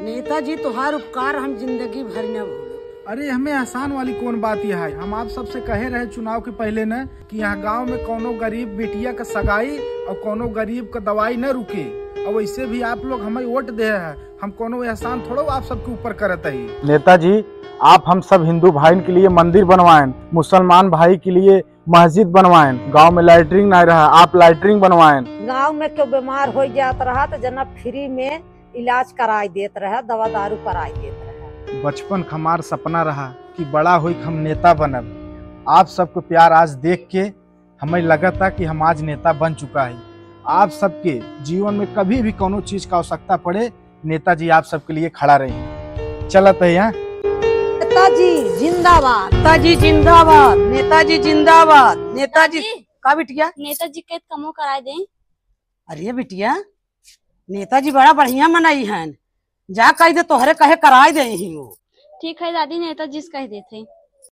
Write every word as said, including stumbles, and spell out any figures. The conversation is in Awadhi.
नेताजी, तोहार उपकार हम जिंदगी भर न भूलब। अरे, हमें एहसान वाली कौन बात यह है? हम आप सबसे कहे रहे चुनाव के पहले न कि यहाँ गांव में कौनो गरीब बिटिया का सगाई और कौनो गरीब का दवाई न रुके। और वैसे भी आप लोग हमें वोट दे हैं, हम कौनो एहसान थोड़ो आप सबके ऊपर करत ही। नेताजी, आप हम सब हिंदू भाईन के लिए मंदिर बनवाएन, मुसलमान भाई के लिए मस्जिद बनवाएन, गांव में लैट्रिन नहीं रहा, आप लैट्रिन बनवाएन। गांव में क्यों बीमार हो जात रहा तो जना फ्री में इलाज कराई देत रहा, दवा दारू कराई देत रहा। बचपन क हमार सपना रहा कि बड़ा होई के हम नेता बनब। आप सबको प्यार आज देख के हमें लगता कि हम आज नेता बन चुका है। आप सबके जीवन में कभी भी कौनो चीज का आवश्यकता पड़े, नेताजी आप सबके लिए खड़ा रही। चलत है यहाँ। नेताजी जिंदाबाद। नेताजी जिंदाबाद। नेताजी जिंदाबाद। नेताजी। दादी। का बिटिया? नेताजी के कमो कराए दें। अरे बिटिया, नेताजी बड़ा बढ़िया मनई हन, जा कह दे तोहरे कहे कराए दे ही वो। ठीक है दादी, नेताजी से कह देते हैं।